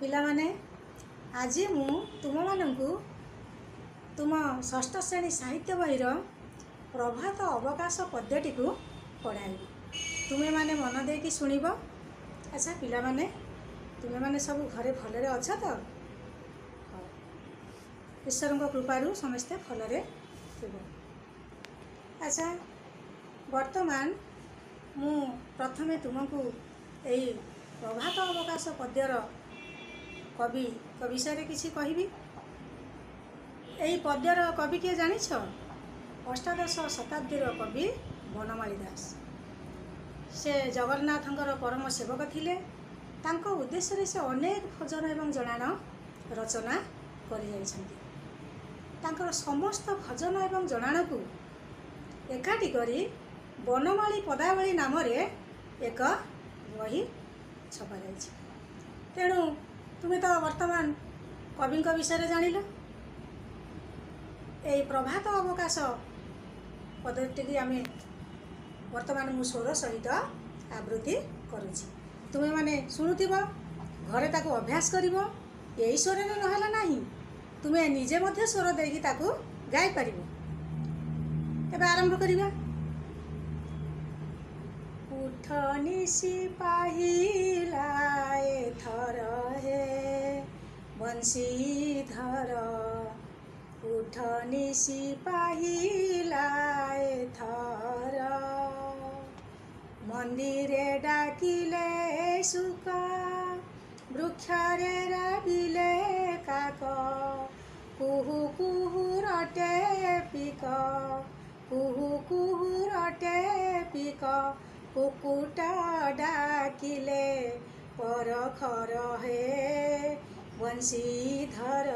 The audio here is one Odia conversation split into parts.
ପିଲାମାନେ, ଆଜି ମୁଁ ତୁମମାନଙ୍କୁ ତୁମ ଷଷ୍ଠ ଶ୍ରେଣୀ ସାହିତ୍ୟ ବହିର ପ୍ରଭାତ ଅବକାଶ ପଦ୍ୟଟିକୁ ପଢ଼ାଇବି। ତୁମେମାନେ ମନ ଦେଇକି ଶୁଣିବ। ଆଚ୍ଛା ପିଲାମାନେ, ତୁମେମାନେ ସବୁ ଘରେ ଭଲରେ ଅଛ ତ? ହଉ, ଈଶ୍ୱରଙ୍କ କୃପାରୁ ସମସ୍ତେ ଭଲରେ ଥିବ। ଆଚ୍ଛା, ବର୍ତ୍ତମାନ ମୁଁ ପ୍ରଥମେ ତୁମକୁ ଏଇ ପ୍ରଭାତ ଅବକାଶ ପଦ୍ୟର କବିଙ୍କ ବିଷୟରେ କିଛି କହିବି। ଏହି ପଦ୍ୟର କବି କିଏ ଜାଣିଛ? ଅଷ୍ଟାଦଶ ଶତାବ୍ଦୀର କବି ବନମାଳୀ ଦାସ। ସେ ଜଗନ୍ନାଥଙ୍କର ପରମ ସେବକ ଥିଲେ। ତାଙ୍କ ଉଦ୍ଦେଶ୍ୟରେ ସେ ଅନେକ ଭଜନ ଏବଂ ଜଣାଣ ରଚନା କରିଯାଇଛନ୍ତି। ତାଙ୍କର ସମସ୍ତ ଭଜନ ଏବଂ ଜଣାଣକୁ ଏକାଠି କରି ବନମାଳୀ ପଦାବଳୀ ନାମରେ ଏକ ବହି ଛପାଯାଇଛି। ତେଣୁ ତୁମେ ତ ବର୍ତ୍ତମାନ କବିଙ୍କ ବିଷୟରେ ଜାଣିଲ। ଏଇ ପ୍ରଭାତ ଅବକାଶ ପଦଟିକି ଆମେ ବର୍ତ୍ତମାନ ମୁଁ ସ୍ୱର ସହିତ ଆବୃତ୍ତି କରୁଛି। ତୁମେମାନେ ଶୁଣୁଥିବ, ଘରେ ତାକୁ ଅଭ୍ୟାସ କରିବ। ଏଇ ସ୍ୱରରେ ନହେଲା ନାହିଁ, ତୁମେ ନିଜେ ମଧ୍ୟ ସ୍ୱର ଦେଇକି ତାକୁ ଗାଇପାରିବ। ଏବେ ଆରମ୍ଭ କରିବା। ଉଠ ନିଶି ପାହିଲା ଏଥର ହେ ବଂଶୀଧର, ଉଠ ନିଶି ପାହିଲା ଏଥର। ମନ୍ଦିରେ ଡାକିଲେ ଶୁକ, ବୃକ୍ଷରେ ରାବିଲେ କାକ, କୁହୁ କୁହୁ ରଟେ ପିକ, କୁହୁ କୁହୁ ରଟେ ପିକ, କୁକୁଟ ଡାକିଲେ ପରଖର ହେ ବଂଶୀଧର,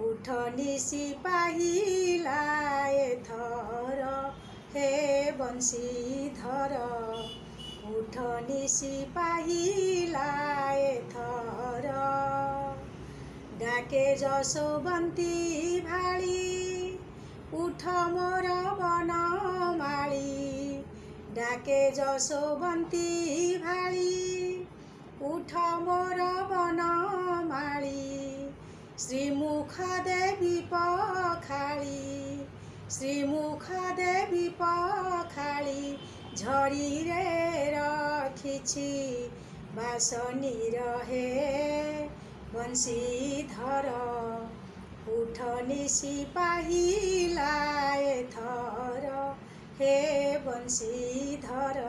ଉଠ ନିଶି ପାହିଲା ଏଥର ହେ ବଂଶୀଧର, ଉଠ ନିଶି ପାହିଲା ଏଥର। ଡାକେ ଯଶୋବନ୍ତୀ ଭାଳି, ଉଠ ମୋର ବନମାଳୀ, ଡାକେ ଯଶୋବନ୍ତୀ ଭାଳି, ଉଠ ମୋର ବନମାଳୀ, ଶ୍ରୀମୁଖ ଦେବୀ ପଖାଳି, ଶ୍ରୀମୁଖ ଦେବୀ ପଖାଳି, ଝରିରେ ରଖିଛି ବାସନୀର ହେ ବଂଶୀଧର, ଉଠ ନିଶି ପାହିଲା ଏଥର ହେ ବଂଶୀଧର,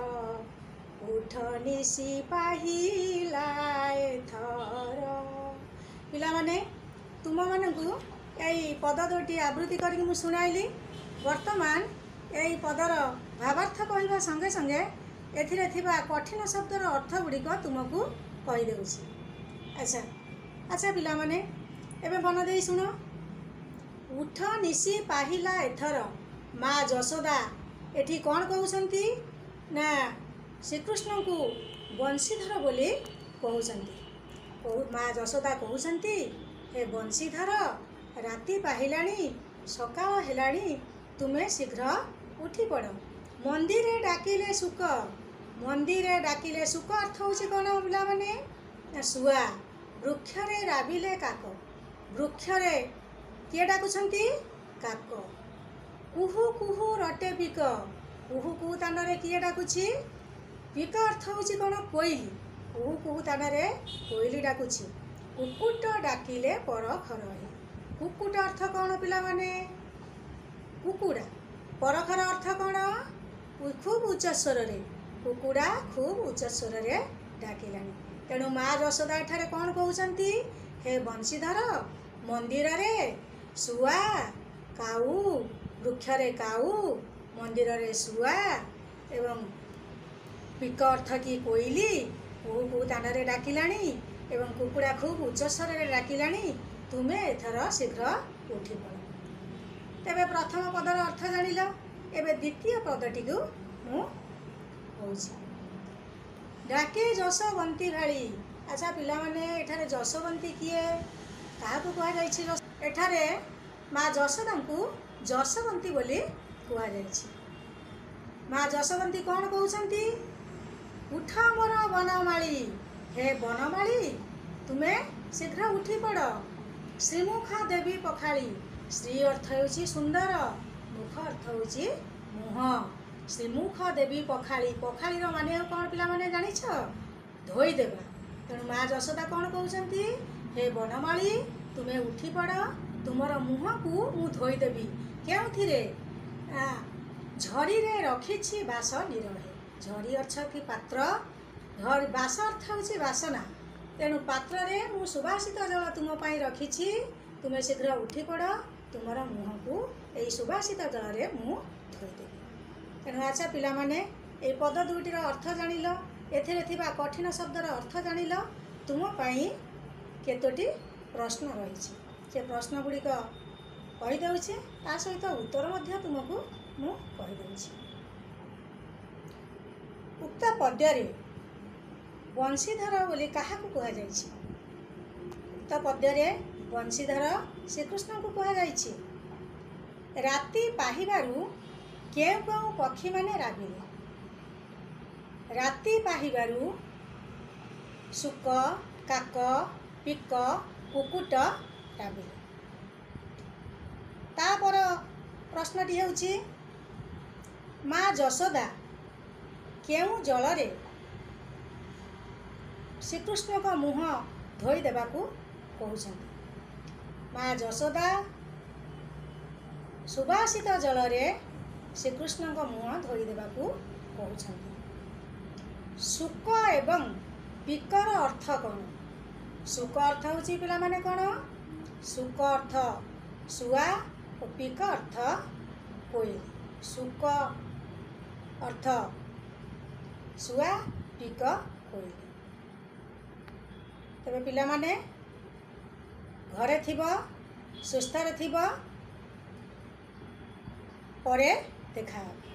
ଉଠ ନିଶି ପାହିଲା ଏଥର। ପିଲାମାନେ, ତୁମମାନଙ୍କୁ ଏଇ ପଦ ଦୁଇଟି ଆବୃତ୍ତି କରିକି ମୁଁ ଶୁଣାଇଲି। ବର୍ତ୍ତମାନ ଏଇ ପଦର ଭାବାର୍ଥ କହିବା ସଙ୍ଗେ ସଙ୍ଗେ ଏଥିରେ ଥିବା କଠିନ ଶବ୍ଦର ଅର୍ଥ ଗୁଡ଼ିକ ତୁମକୁ କହିଦେଉଛି। ଆଚ୍ଛା ପିଲାମାନେ, ଏବେ ମନ ଦେଇ ଶୁଣ। ଉଠ ନିଶି ପାହିଲା ଏଥର। ମା ଯଶୋଦା ଏଠି କ'ଣ କହୁଛନ୍ତି ନା ଶ୍ରୀକୃଷ୍ଣଙ୍କୁ ବଂଶୀଧର ବୋଲି କହୁଛନ୍ତି। ମା ଯଶୋଦା କହୁଛନ୍ତି, ହେ ବଂଶୀଧର, ରାତି ପାହିଲାଣି, ସକାଳ ହେଲାଣି, ତୁମେ ଶୀଘ୍ର ଉଠି ପଡ଼। ମନ୍ଦିରେ ଡାକିଲେ ଶୁକ। ମନ୍ଦିରେ ଡାକିଲେ ଶୁକ ଅର୍ଥ ହେଉଛି କ'ଣ ପିଲାମାନେ? ନା ଶୁଆ। ବୃକ୍ଷରେ ରାବିଲେ କାକ। ବୃକ୍ଷରେ କିଏ ଡାକୁଛନ୍ତି? କାକ। କୁହୁ କୁହୁ ରଟେ ପିକ। କୁହୁ କୁହୁ ତାନରେ କିଏ ଡାକୁଛି? ପିକ ଅର୍ଥ ହେଉଛି କ'ଣ? କୋଇଲି। କୁହୁ କୁହୁ ତାନରେ କୋଇଲି ଡାକୁଛି। କୁକୁଟ ଡାକିଲେ ପର ଖରହେ। କୁକୁଟ ଅର୍ଥ କ'ଣ ପିଲାମାନେ? କୁକୁଡ଼ା। ପରଖର ଅର୍ଥ କ'ଣ? ଖୁବ୍ ଉଚ୍ଚ ସ୍ୱରରେ। କୁକୁଡ଼ା ଖୁବ୍ ଉଚ୍ଚ ସ୍ୱରରେ ଡାକିଲାଣି। ତେଣୁ ମା ଯଶୋଦା ଏଠାରେ କ'ଣ କହୁଛନ୍ତି? ହେ ବଂଶୀଧର, ମନ୍ଦିରରେ ଶୁଆ, କାଉ, ବୃକ୍ଷରେ କାଉ, ମନ୍ଦିରରେ ଶୁଆ ଏବଂ ପିକ ଅର୍ଥ କି କୋଇଲି, କୁହୁ କୁହୁ ତାନରେ ଡାକିଲାଣି ଏବଂ କୁକୁଡ଼ା ଖୁବ୍ ଉଚ୍ଚ ସ୍ୱରରେ ଡାକିଲାଣି, ତୁମେ ଏଥର ଶୀଘ୍ର ଉଠି ପଡ଼। ତେବେ ପ୍ରଥମ ପଦର ଅର୍ଥ ଜାଣିଲ। ଏବେ ଦ୍ୱିତୀୟ ପଦଟିକୁ ମୁଁ କହୁଛି। ଡାକେ ଯଶୋବନ୍ତୀ ଭାଳି। ଆଚ୍ଛା ପିଲାମାନେ, ଏଠାରେ ଯଶୋବନ୍ତୀ କିଏ? କାହାକୁ କୁହାଯାଇଛି? ଏଠାରେ ମା ଯଶୋଦାଙ୍କୁ ଯଶୋବନ୍ତୀ ବୋଲି କୁହାଯାଇଛି। ମା ଯଶୋବନ୍ତୀ କ'ଣ କହୁଛନ୍ତି? ଉଠ ମୋର ବନମାଳୀ, ହେ ବନମାଳୀ, ତୁମେ ଶୀଘ୍ର ଉଠି ପଡ଼। ଶ୍ରୀମୁଖ ଦେବୀ ପଖାଳି। ଶ୍ରୀ ଅର୍ଥ ହେଉଛି ସୁନ୍ଦର, ମୁଖ ଅର୍ଥ ହେଉଛି ମୁହଁ। ଶ୍ରୀମୁଖ ଦେବୀ ପଖାଳି, ପଖାଳିର ମାନେ କ'ଣ ପିଲାମାନେ ଜାଣିଛ? ଧୋଇଦେବା। ତେଣୁ ମା ଯଶୋଦା କ'ଣ କହୁଛନ୍ତି? ହେ ବନମାଳୀ, ତୁମେ ଉଠି ପଡ଼, ତୁମର ମୁହଁକୁ ମୁଁ ଧୋଇଦେବି। କେଉଁଥିରେ? ଝରିରେ ରଖିଛି ବାସ ନିରହେ। ଝରି ଅର୍ଥ କି ପାତ୍ର, ବାସ ଅର୍ଥ ହେଉଛି ବାସନା। ତେଣୁ ପାତ୍ରରେ ମୁଁ ସୁବାସିତ ଜଳ ତୁମ ପାଇଁ ରଖିଛି, ତୁମେ ଶୀଘ୍ର ଉଠି ପଡ଼, ତୁମର ମୁହଁକୁ ଏଇ ସୁବାସିତ ଜଳରେ ମୁଁ ଧୋଇଦେବି। ତେଣୁ ଆଚ୍ଛା ପିଲାମାନେ, ଏଇ ପଦ ଦୁଇଟିର ଅର୍ଥ ଜାଣିଲ, ଏଥିରେ ଥିବା କଠିନ ଶବ୍ଦର ଅର୍ଥ ଜାଣିଲ। ତୁମ ପାଇଁ କେତୋଟି ପ୍ରଶ୍ନ ରହିଛି, ସେ ପ୍ରଶ୍ନ ଗୁଡ଼ିକ କହିଦେଉଛି, ତା ସହିତ ଉତ୍ତର ମଧ୍ୟ ତୁମକୁ ମୁଁ କହିଦେଉଛି। ଉକ୍ତ ପଦ୍ୟରେ ବଂଶୀଧର ବୋଲି କାହାକୁ କୁହାଯାଇଛି? ଉକ୍ତ ପଦ୍ୟରେ ବଂଶୀଧର ଶ୍ରୀକୃଷ୍ଣଙ୍କୁ କୁହାଯାଇଛି। ରାତି ପାହିବାରୁ କେଉଁ କେଉଁ ପକ୍ଷୀମାନେ ରାବିଲେ? ରାତି ପାହିବାରୁ ଶୁକ, କାକ, ପିକ, କୁକୁଟ ରାବିଲେ। ତାପର ପ୍ରଶ୍ନଟି ହେଉଛି, ମା ଯଶୋଦା କେଉଁ ଜଳରେ ଶ୍ରୀକୃଷ୍ଣଙ୍କ ମୁହଁ ଧୋଇଦେବାକୁ କହୁଛନ୍ତି? ମା ଯଶୋଦା ସୁବାସିତ ଜଳରେ ଶ୍ରୀକୃଷ୍ଣଙ୍କ ମୁହଁ ଧୋଇଦେବାକୁ କହୁଛନ୍ତି। ଶୁକ ଏବଂ ପିକର ଅର୍ଥ କ'ଣ? ଶୁକ ଅର୍ଥ ହେଉଛି ପିଲାମାନେ କ'ଣ? ଶୁକ ଅର୍ଥ ଶୁଆ ଓ ପିକ ଅର୍ଥ କୋଇଲି। ଶୁକ ଅର୍ଥ ଶୁଆ, ପିକ କୋଇଲି। ତେବେ ପିଲାମାନେ ଘରେ ଥିବ, ସୁସ୍ଥରେ ଥିବ, ପରେ ଦେଖା ହେବ।